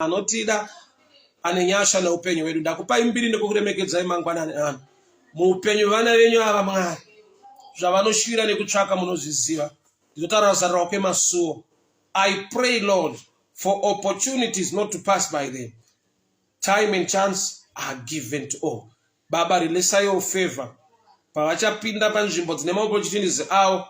Anotida, ane nyasha neupenyu hwedu, ndakupai mbiri nekukuremekedzai mangwanani ano muupenyu. Vana venyu ava, Mwari, zvavanoshuvira nekutsvaka munozviziva. Ndinotaura kuzarurwa kwemasuo. I pray, Lord, for opportunities not to pass by them. Time and chance are given to all. Baba, releasai your favor pavachapinda panzvimbo dzine maopportunities avo.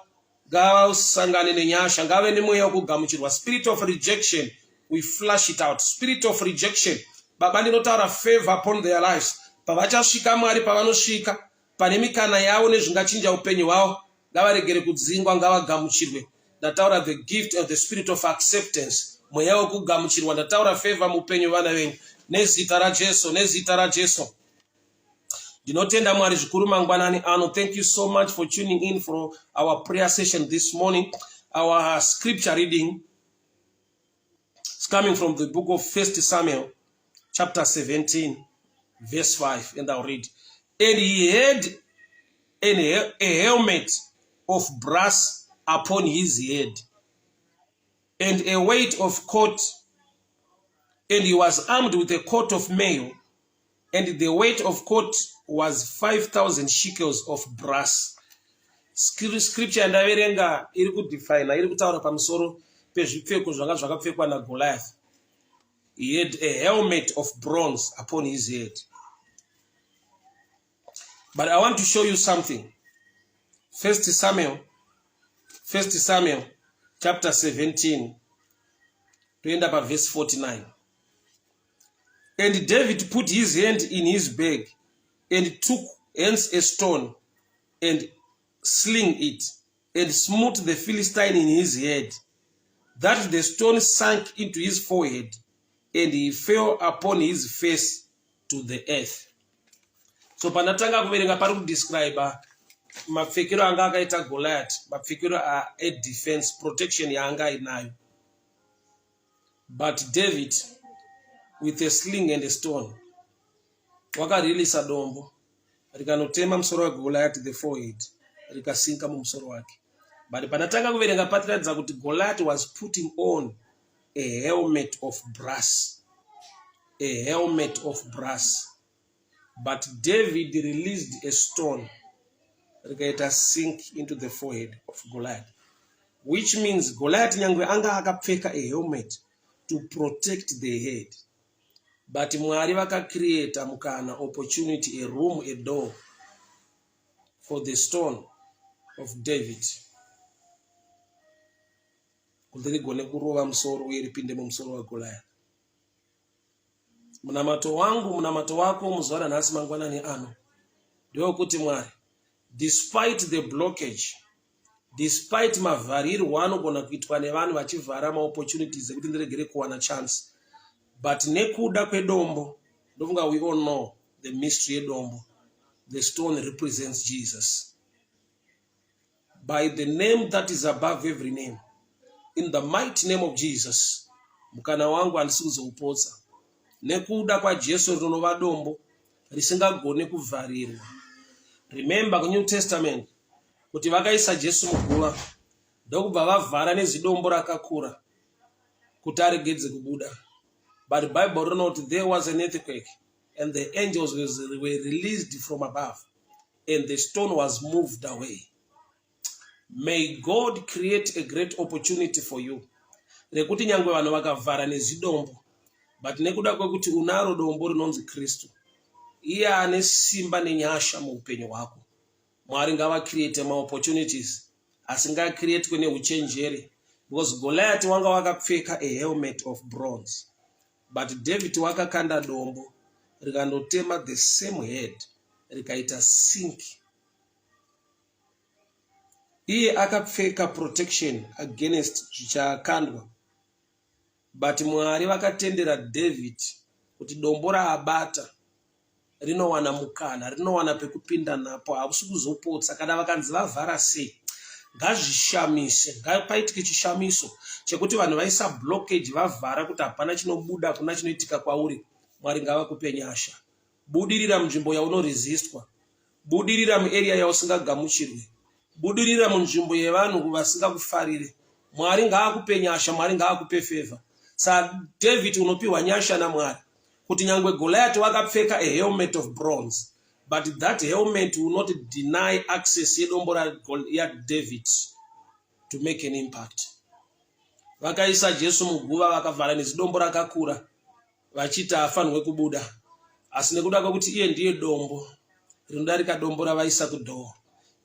Ngavasangane nenyasha, ngave nemweya wekugamuchirwa. Spirit of rejection, we flush it out. Spirit of rejection, Baba, ndinotaura favor upon their lives pavachasvika. Mwari, pavanosvika pane mikana yavo nezvingachinja upenyu hwavo, ngavaregere kudzingwa, ngavagamuchirwe. Ndataura the gift of the spirit of acceptance, mweya wekugamuchirwa. Ndataura favor muupenyu vana venyu nezita raJesu, nezita raJesu. Ndinotenda Mwari zvikuru mangwanani ano. Thank you so much for tuning in for our prayer session this morning. Our scripture reading is coming from the book of First Samuel chapter 17 verse 5, and I'll read. "And he had a helmet of brass upon his head and a weight of coat, and he was armed with a coat of mail, and the weight of coat was 5000 shekels of brass." Scripture yandaverenga iri kudefina, iri kutaura pamusoro pezvipfeko zvanga zvakapfekwa naGoliath. He had a helmet of bronze upon his head. But I want to show you something. First Samuel chapter 17, toenda pavhesi 49. "And David put his hand in his bag and took hence a stone and sling it and smote the Philistine in his head, that the stone sank into his forehead and he fell upon his face to the earth." So pandatanga kuverenga pari kudescribe mapfekero anga akaita Goliath, mapfekero edefense protection yaanga ainayo. But David, with a sling and a stone, wakareleasa dombo rikanotema musoro waGoliath, the forehead, rikasinka mumusoro wake. But pandatanga kuverenga patiratidza kuti Goliath was putting on a helmet of brass, a helmet of brass, but David released a stone rikaita sink into the forehead of Goliath, which means Goliath, nyangwe anga akapfeka a helmet to protect the head, but Mwari vakacreata mukana, opportunity, a room, a door for the stone of David kuti rigone kurova musoro uye ripinde mumusoro waGoliath. Munamato wangu, munamato wako muzuva ranhasi mangwanani ano ndewekuti, Mwari, despite the blockage, despite mavharirwo anogona kuitwa nevanhu vachivhara maopportunities ekuti ndiregere kuwana chance, but nekuda kwedombo, ndofunga we all know the mystery yedombo. The stone represents Jesus. By the name that is above every name, in the mighty name of Jesus, mukana wangu handisi kuzoupotsa nekuda kwaJesu rinova dombo risingagone kuvharirwa. Remember, kuNew Testament, kuti vakaisa Jesu muguva, ndokubva vavhara nezidombo rakakura kuti aregedze kubuda. But Bible rinoti there was an earthquake and the angels were released from above and the stone was moved away. May God create a great opportunity for you rekuti nyangwe vanhu vakavhara nezidombo, but nekuda kwekuti unaro dombo rinonzi Kristu, iye ane simba nenyasha muupenyu hwako, Mwari ngavacreate maopportunities asingacreatwe neuchenjeri, because Goliath wanga wakapfeka a helmet of bronze, but David wakakanda dombo rikandotema the same head, rikaita sink. Iye akapfeka protection against zvichakandwa, but Mwari vakatendera David kuti dombo raabata rinowana mukana, rinowana pekupinda napo. Hausi kuzopotsa. Kana vakanzi vavhara sei, ngazvishamise, ngapaitike chishamiso chekuti vanhu vaisa blockage, vavhara kuti hapana chinobuda, kuna chinoitika kwauri. Mwari ngavakupe nyasha. Budirira munzvimbo yaunoresistwa, budirira muarea yausingagamuchirwi, budirira munzvimbo yevanhu vasingakufarire. Mwari ngaakupe nyasha, Mwari ngaakupe favor. SaDavid unopiwa nyasha naMwari kuti nyangwe Goliath wakapfeka a helmet of bronze, but that helmet will not deny access yedombo yaDavid to make an impact. Vakaisa Jesu muguva, vakavhara nezidombo rakakura, vachiti haafanirwe kubuda, asi nekuda kwekuti iye ndiye dombo rinodarika dombo ravaisa kudoor,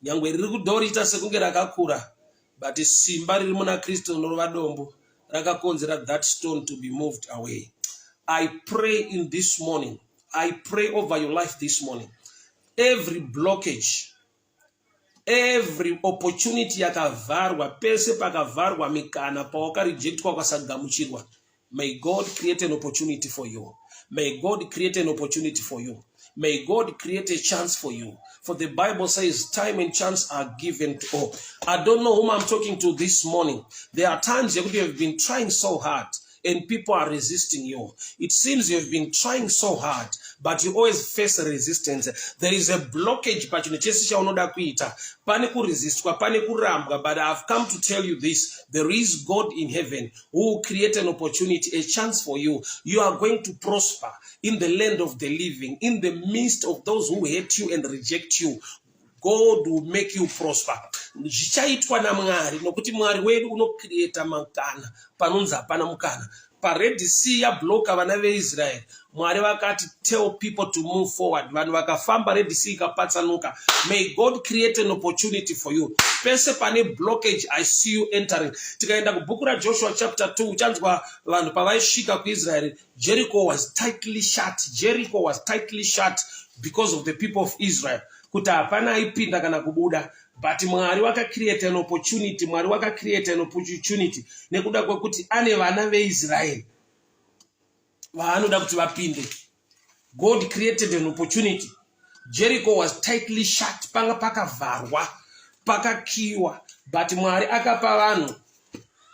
nyangwe riri kudoor riita sekunge rakakura, but simba riri muna Kristu rinorova dombo rakakonzera that stone to be moved away. I pray in this morning, I pray over your life this morning, every blockage, every opportunity yakavharwa, pese pakavharwa mikana, pawakarejectwa, ukasagamuchirwa, may God create an opportunity for you. May God create an opportunity for you. May God create a chance for you, for the Bible says time and chance are given to all. I don't know whom I'm talking to this morning. There are times yekuti you have been trying so hard and people are resisting you. It seems you have been trying so hard, but you always face resistance. There is a blockage pachinhu chese chaunoda kuita. Pane kuresistwa, pane kurambwa, but I've come to tell you this. There is God in heaven who will create an opportunity, a chance for you. You are going to prosper in the land of the living, in the midst of those who hate you and reject you. God will make you prosper. Zvichaitwa naMwari, nokuti Mwari wedu unocreata mukana panonzi hapana mukana. PaRed Sea yabloka vana veIsraeri, Mwari vakati, "Tell people to move forward." Vanhu vakafamba, Red Sea ikapatsanuka. May God create an opportunity for you. Pese pane blockage, I see you entering. Tikaenda kubhuku raJoshua chapter 2, uchanzwa vanhu pavaisvika kuIsraeri, Jericho was tightly shut. Jericho was tightly shut because of the people of Israel, kuti hapana aipinda kana kubuda, but Mwari wakacreate an opportunity. Mwari wakacreate an opportunity nekuda kwekuti ane vana veIsraeri vaanoda kuti vapinde. God created an opportunity. Jericho was tightly shut, panga pakavharwa, pakakiwa, but Mwari akapa vanhu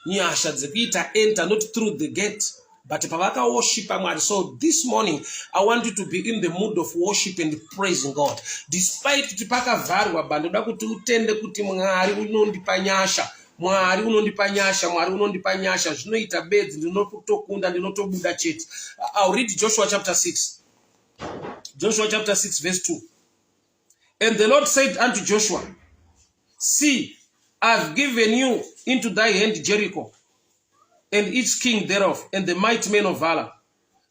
nyasha dzekuita enter, not through the gate, but pavakaworshipa Mwari. So this morning I want you to be in the mood of worship and praising God despite kuti pakavharwa, but ndoda kuti utende kuti Mwari unondipa nyasha, Mwari unondipa nyasha, Mwari unondipa nyasha. Zvinoita bedzi, ndinotokunda, ndinotobuda chete. I'll read Joshua chapter 6, Joshua chapter 6 verse 2. "And the Lord said unto Joshua, See, I've given you into thy hand Jericho and its king thereof, and the mighty men of valor.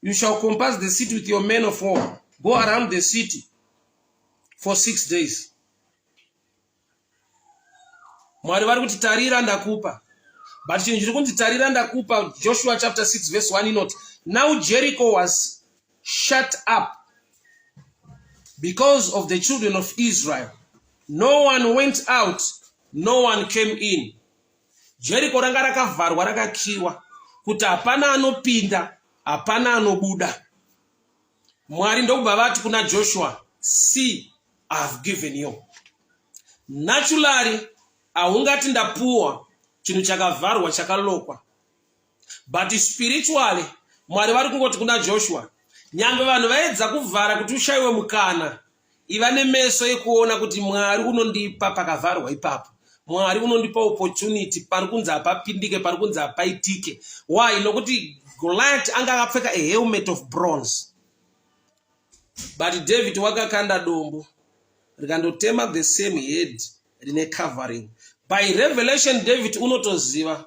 You shall compass the city with your men of war. Go around the city for 6 days." Mwari vari kuti, "Tarira, ndakupa." But chinhu chiri kunzi, "Tarira, ndakupa," Joshua chapter 6 verse 1 inoti, "Now Jericho was shut up because of the children of Israel. No one went out, no one came in." Jericho ranga rakavharwa, rakakiwa, kuti hapana anopinda, hapana anobuda. Mwari ndokubva vati kuna Joshua, "See, I have given you." Naturally haungati ndapuwa chinhu chakavharwa, chakalokwa, but spiritually Mwari vari kungoti kuna Joshua, nyange vanhu vaedza kuvhara kuti ushayiwe mukana, iva nemeso ekuona kuti Mwari unondipa pakavharwa ipapo. Mwari unondipa opportunity pari kunzi hapapindike, pari kunzi hapaitike. Why? Nokuti Goliath anga akapfeka a helmet of bronze, but David wakakanda dombo rikandotema the same head rine covering. By revelation David unotoziva.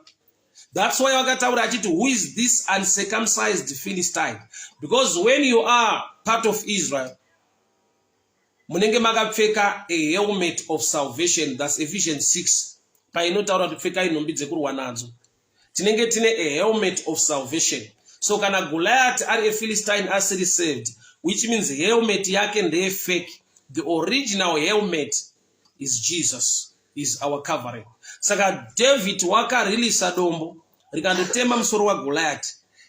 That's why vakataura achiti, "Who is this uncircumcised Philistine?" Because when you are part of Israel, munenge makapfeka a helmet of salvation. That's Ephesians 6, painotaura kuti pfekai nhumbi dzekurwa nadzo. Tinenge tine a helmet of salvation. So kana Goliath ari aPhilistine asiri saved, which means helmet yake ndeyefake. The original helmet is Jesus, is our covering. Saka David wakarilisa dombo rikandotema musoro waGoliath,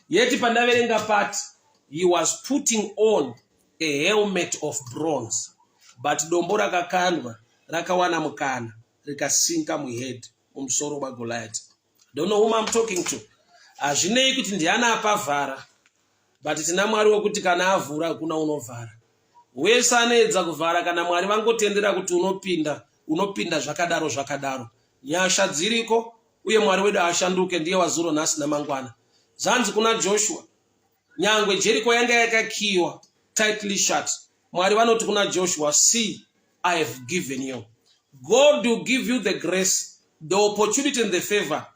yeti pandaverenga pati he was putting on a helmet of bronze, but dombo rakakandwa rakawana mukana, rikasinka muhead, mumusoro waGoliath. Don't know whom I'm talking to. Hazvinei kuti ndiani apavhara, but tina Mwari wekuti kana avhura, hakuna unovhara. Wese anoedza kuvhara, kana Mwari vangotendera kuti unopinda, unopinda. Zvakadaro, zvakadaro. Nyasha dziriko, uye Mwari wedu haashanduke, ndiye wazuro, nhasi namangwana. Zvanzi kuna Joshua, nyangwe Jericho yanga yakakiwa tightly shut, Mwari vanoti kuna Joshua, "See, I have given you." God will give you the grace, the opportunity and the favor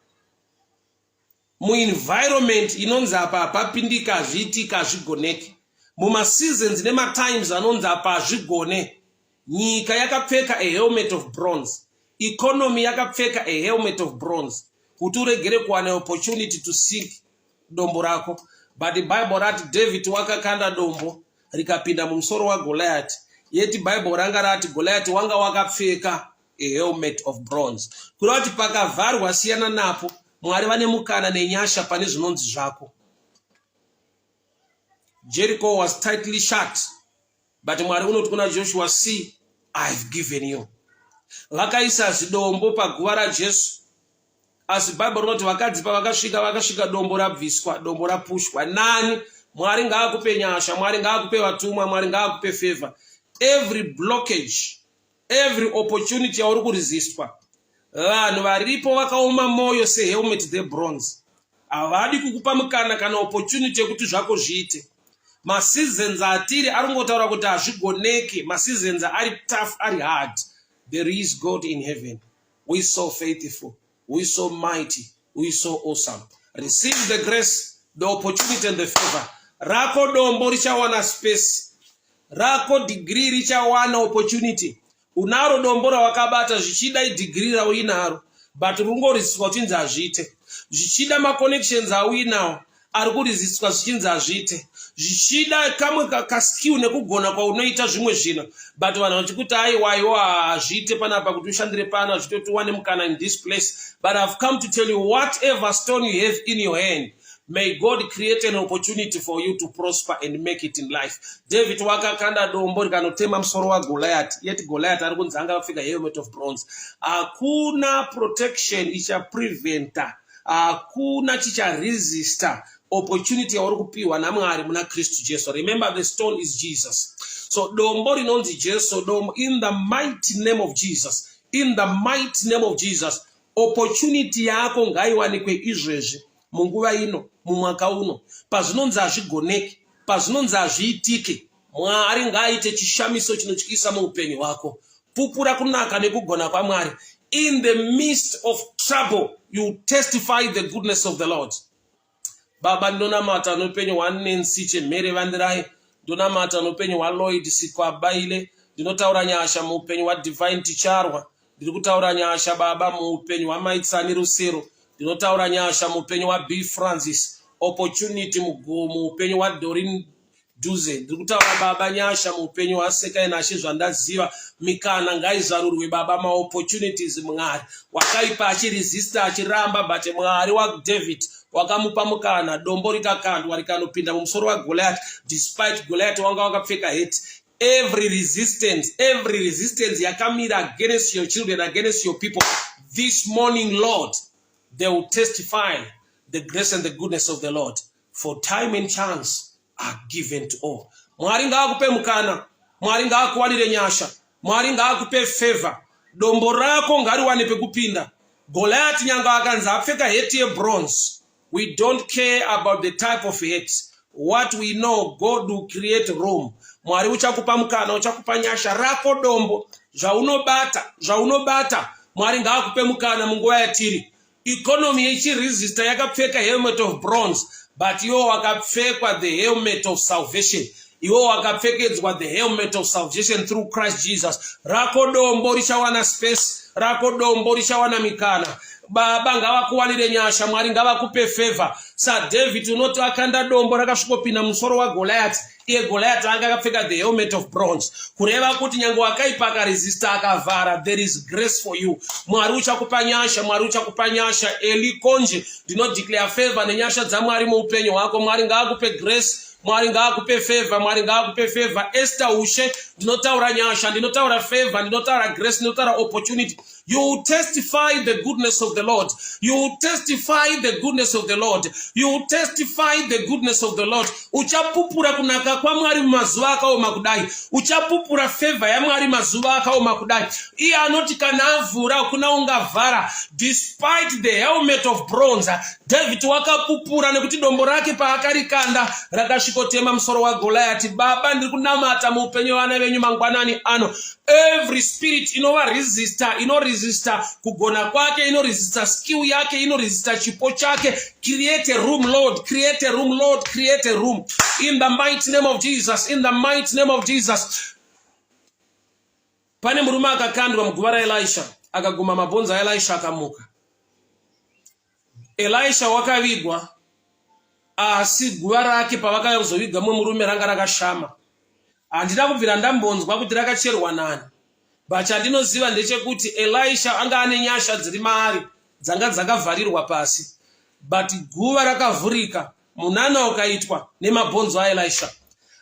muenvironment inonzi apa hapapindika, hazviitika, hazvigoneki, mumaseasons nematimes anonzi apa hazvigone. Nyika yakapfeka a helmet of bronze, economy yakapfeka a helmet of bronze kuti uregere kuwana opportunity to seek dombo rako. But Bible rati David wakakanda dombo, rikapinda mumusoro waGoliath, yet Bible ranga rati Goliath wanga wakapfeka a helmet of bronze, kureva kuti pakavharwa, siyana napo. Mwari vane mukana nenyasha pane zvinonzi zvako. Jericho was tightly shut, but Mwari unoti kuna Joshua, "See, I have given you." Vakaisa zidombo paguva raJesu, asi Bhaibheri rinoti vakadzi pavakasvika, vakasvika dombo rabviswa, dombo rapushwa. Nani? Mwari ngaakupe nyasha, Mwari ngaakupe vatumwa, Mwari ngaakupe favor. Every blockage, every opportunity yauri kuresistwa, vanhu varipo vakaoma mwoyo sehelmet dzebronze, havadi kukupa mukana kana opportunity yekuti zvako zviite. Maseasons atiri ari kungotaura kuti hazvigoneki, maseasons ari tough, ari hard. There is God in heaven who is so faithful, who is so mighty, who is so awesome. Receive the grace, the opportunity and the favor. Rako dombo richawana space, rako degree richawana opportunity. Unaro dombo rawakabata, zvichida idegree rauinaro, but rungoresistwa uchinzi hazviite. Zvichida maconnections auinawo ari kuresistwa zvichinzi hazviite. Zvichida kamwe kaskill nekugona kwaunoita zvimwe zvinhu, but vanhu vachikuti, "Aiwaiwo, hazviite panapa kuti ushandire pano, hazviite kuti uwane mukana in this place." But I've come to tell you, whatever stone you have in your hand, may God create an opportunity for you to prosper and make it in life. David wakakanda dombo, rikanotema musoro waGoliath, yet Goliath ari kunzi anga apfeka helmet of bronze. Hakuna protection ichapreventa, hakuna chicharesista opportunity yauri kupiwa naMwari muna Kristu Jesu. Remember, the stone is Jesus. So dombo rinonzi Jesu, dombo, in the mighty name of Jesus, in the mighty name of Jesus, opportunity yako ngaiwanikwe izvezvi, munguva ino, mumwaka uno. Pazvinonzi hazvigoneki, pazvinonzi hazviitiki, Mwari ngaaite chishamiso chinotyisa muupenyu hwako. Pupura kunaka nekugona kwaMwari. In the midst of trouble, you testify the goodness of the Lord. Baba, ndinonamata noupenyu hwaNancy Chemhere Vandirai, ndonamata noupenyu hwaLloyd Sikwabaile, ndinotaura nyasha muupenyu hwaDivine Ticharwa, ndiri kutaura nyasha, Baba, muupenyu hwaMaitsani Rusero, ndinotaura nyasha muupenyu hwaB Francis, opportunity muupenyu hwaDorin Duze. Ndiri kutaura, Baba, nyasha muupenyu hwaSekai Nashe Zvandaziva. Mikana ngaizarurwe, Baba, maopportunities. Mwari, wakaipa achiresista, achiramba, but Mwari waDavid wakamupa mukana, dombo rikakandwa, rikanopinda mumusoro waGoliath, despite Goliath wanga wakapfeka hat. Every resistance, every resistance yakamira against your children, against your people this morning, Lord, they will testify the grace and the goodness of the Lord, for time and chance are given to all. Mwari ngaakupe mukana, Mwari ngaakuwanire nyasha, Mwari ngaakupe favor. Dombo rako ngariwane pekupinda. Goliath nyanga akanzi apfeka hat yebronze, we don't care about the type of hat. What we know, God will create room. Mwari uchakupa mukana, uchakupa nyasha. Rako dombo, zvaunobata, zvaunobata, Mwari ngaakupe mukana munguva yatiri. Economy ichiresista yakapfeka helmet of bronze, but iwo wakapfekwa the helmet of salvation, iwo wakapfekedzwa the helmet of salvation through Christ Jesus. Rako dombo richawana space, rako dombo richawana mikana. Baba ngavakuwanire nyasha, Mwari ngavakupe favor. SaDavid unoti akanda dombo, rakasvikopinda musoro waGoliath, iye Goliath anga akapfeka the helmet of bronze, kureva kuti nyange wakaipa akaresista, akavhara, there is grace for you. Mwari uchakupa nyasha, Mwari uchakupa nyasha. Eli Konje, ndinodeclare favor nenyasha dzaMwari muupenyu hwako. Mwari ngaakupe grace, Mwari ngaakupe favor, Mwari ngaakupe favor. Esther Ushe, Ndinotaura nyasha, ndinotaura favor, ndinotaura grace, ndinotaura opportunity. You will testify the goodness of the Lord. You will testify the goodness of the Lord. You will testify the goodness of the Lord. Uchapupura kunaka kwaMwari mumazuva akaoma kudai. Uchapupura favor yaMwari mazuva akaoma kudai. Iye anoti kana avhura hakuna ungavhara. Despite the helmet of bronze, David wakapupura nekuti dombo rake paakarikanda rakasvikotema musoro waGoliath. Baba, ndiri kunamata muupenyu vana venyu mangwanani ano. Every spirit inova resista, inoresista kugona kwake, inoresista skill yake, inoresista chipo chake, create a room, Lord. Create a room, Lord. Create a room in the mighty name of Jesus, in the mighty name of Jesus. Pane murume akakandwa muguva raElisha, akaguma mabhonzo aElisha, akamuka. Elisha wakavigwa, asi guva rake pavakauya kuzoviga mumwe murume ranga rakashama. Handina kubvira ndambonzwa kuti rakacherwa nani, but chandinoziva ndechekuti Elisha anga ane nyasha dziri maari dzanga dzakavharirwa pasi, but guva rakavhurika, munana ukaitwa nemabhonzo aElisha.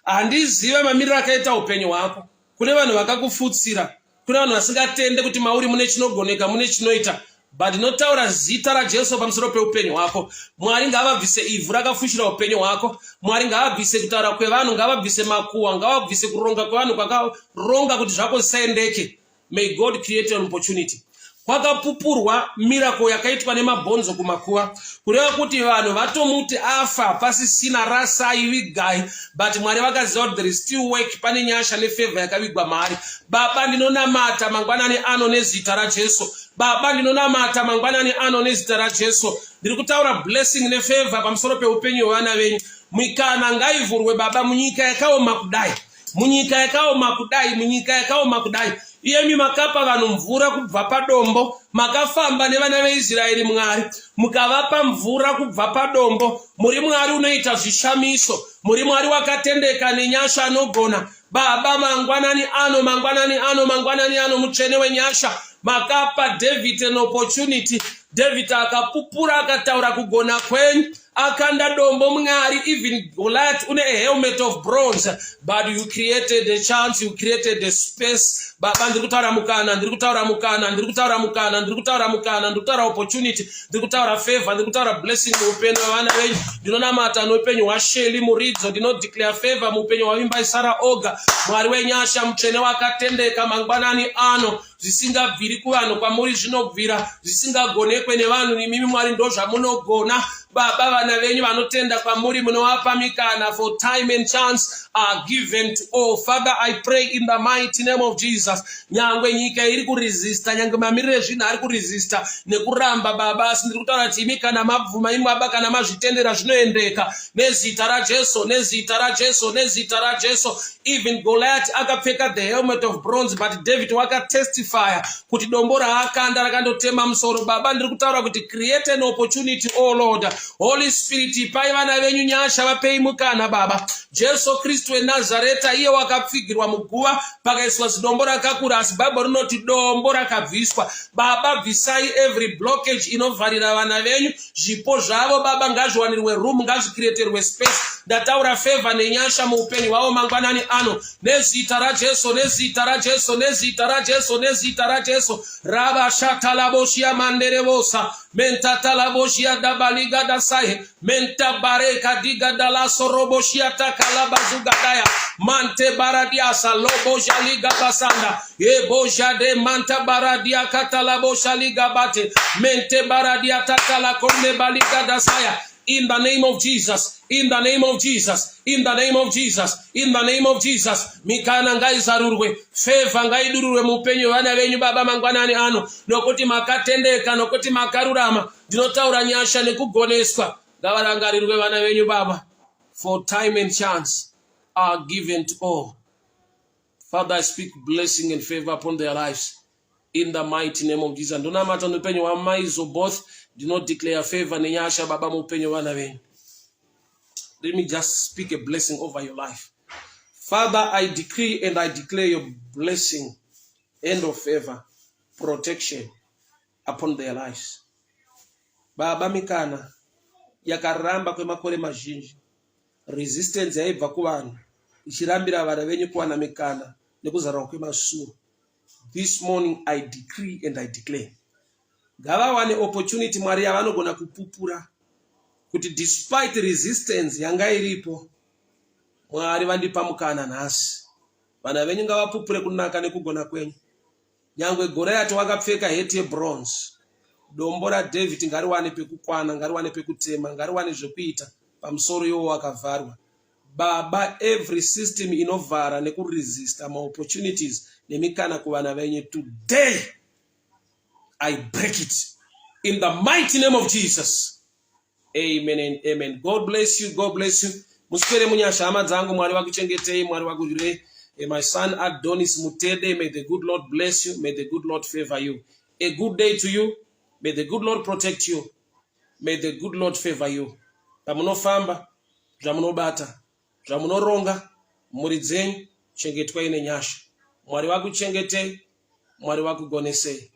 Handiziva mamiriro akaita upenyu hwako. Kune vanhu vakakufutsira, kune vanhu vasingatende kuti mauri mune chinogoneka, mune chinoita, but ndinotaura zita raJesu pamusoro peupenyu hwako. Mwari ngavabvise ivhu rakafushira upenyu hwako. Mwari ngavabvise kutaura kwevanhu, ngavabvise makuhwa, ngavabvise kuronga kwevanhu kwakaronga kuti zvako zvisaendeke. May God create an opportunity. Kwakapupurwa miracle yakaitwa nemabhonzo kumakuva, kureva kuti vanhu vatomuti afa, pasisina, rasai, vigai, but Mwari vakaziva kuti there is still work, pane nyasha nefavor yakavigwa maari. Baba, ndinonamata mangwanani ano nezita raJesu. Baba, ndinonamata mangwanani ano nezita raJesu. Ndiri kutaura blessing nefavor pamusoro peupenyu hwevana venyu. Mikana ngaivhurwe, Baba, munyika yakaoma kudai, munyika yakaoma kudai, munyika yakaoma kudai. Iyemi makapa vanhu mvura kubva padombo, makafamba nevana veIsraeri, Mwari, mukavapa mvura kubva padombo. Muri Mwari unoita zvishamiso, muri Mwari wakatendeka nenyasha anogona. Baba, mangwanani ano, mangwanani ano, mangwanani ano, mutsvene wenyasha, makapa David an opportunity. David akapupura, akataura kugona kwenyu, akanda dombo. Mwari, even Goliath une a helmet of bronze, but you created a chance, you created a space. Baba, ndiri kutaura mukana, ndiri kutaura mukana, ndiri kutaura mukana, ndiri kutaura mukana, ndiri kutaura opportunity, ndiri kutaura favor, ndiri kutaura blessing muupenyu hwevana venyu. Ndinonamata neupenyu hwaSheli Muridzo. Ndinodeclare favor muupenyu hwavimbai Sara Oga. Mwari wenyasha, mutsvene wakatendeka, mangwanani ano, zvisingabviri kuvanhu kwamuri zvinobvira, zvisingagonekwe nevanhu imimi Mwari ndo zvamunogona. Baba, vana venyu vanotenda kwamuri munovapa mikana, for time and chance are given to all. Father, I pray in the mighty name of Jesus. Nyangwe nyika iri kuresista, nyangwe mamiriro ezvinhu ari kuresista nekuramba, Baba, asi ndiri kutaura kuti imi kana mabvuma, imi Baba kana mazvitendera, zvinoendeka nezita raJesu, nezita raJesu, nezita raJesu. Even Goliath akapfeka the helmet of bronze, but David wakatestifya kuti dombo raakanda rakandotema musoro. Baba, ndiri kutaura kuti create an opportunity, O Lord. Holy Spirit, ipai vana venyu nyasha, vapei mukana. Baba, Jesu Kristu weNazareta, iye wakapfigirwa muguva, pakaiswa zidombo rakakura, asi Bhaibheri rinoti dombo rakabviswa. Baba, bvisai every blockage inovharira vana venyu zvipo zvavo. Baba, ngazviwanirwe room, ngazvicreaterwe space. Ndataura favor nenyasha muupenyu hwavo mangwanani ano nezita raJesu, nezita raJesu, nezita raJesu, nezita raJesu. Ravashatalaboshia manderevosa mentatalaboshia dabaligadasai mentabareka digadalasoroboshiya takalabazugadaya mante baradiasa lobozhaligabasanda ebozhade manta baradia katalaboshaligabate mente baradia tatalakonde baligadasaya. In the name of Jesus, in the name of Jesus, in the name of Jesus, in the name of Jesus. Mikana ngaizarurwe, favor ngaidururwe muupenyu hwevana venyu, Baba, mangwanani ano, nokuti makatendeka, nokuti makarurama. Ndinotaura nyasha nekugoneswa, ngavarangarirwe vana venyu, Baba, for time and chance are given to all. Father, I speak blessing and favor upon their lives in the mighty name of Jesus. Ndonamata neupenyu hwamai Zoboth. Ndinodeclare favor nenyasha, Baba, muupenyu hwevana venyu. Let me just speak a blessing over your life. Father, I decree and I declare your blessing and of favor, protection upon their lives. Baba, mikana yakaramba kwemakore mazhinji, resistance yaibva kuvanhu ichirambira vana venyu kuwana mikana. nekuzarurwa kwemasuo. This morning I decree and I declare, ngavawane opportunity, Mwari, yavanogona kupupura kuti despite resistance yanga iripo, Mwari vandipa mukana nhasi. Vana venyu ngavapupure kunaka nekugona kwenyu. Nyangwe Goriati wakapfeka heti yebronze, dombo raDavid ngariwane pekukwana, ngariwane pekutema, ngariwane zvekuita pamusoro iwo wakavharwa. Baba, every system inovhara nekuresista maopportunities nemikana kuvana venyu, today I break it in the mighty name of Jesus. Amen and amen. God bless you. God bless you. Muswere munyasha, hama dzangu. Mwari vakuchengetei, Mwari vakurwirei. My son Adonis Mutede, may the good Lord bless you. May the good Lord favor you. A good day to you. May the good Lord protect you. May the good Lord favor you. Pamunofamba, zvamunobata, zvamunoronga, mhuri dzenyu, chengetwai nenyasha. Mwari vakuchengetei, Mwari vakugonesei.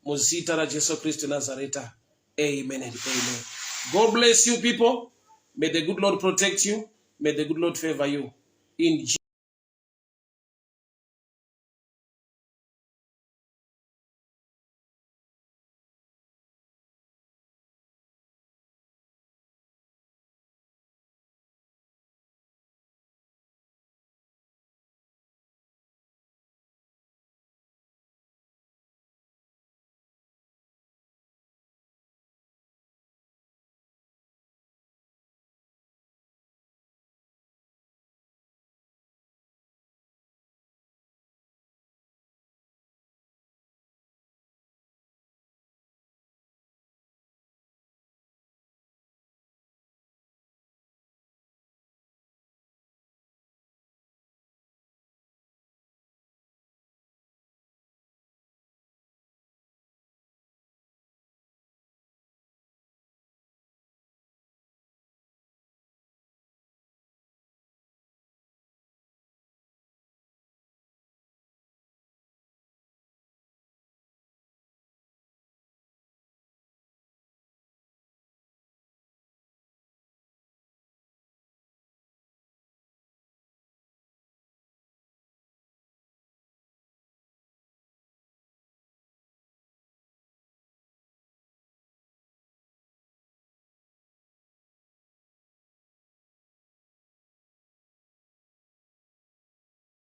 Muzita raJesu Kristu Nazareta. Amen and amen. God bless you, people. May the good Lord protect you. May the good Lord favor you. In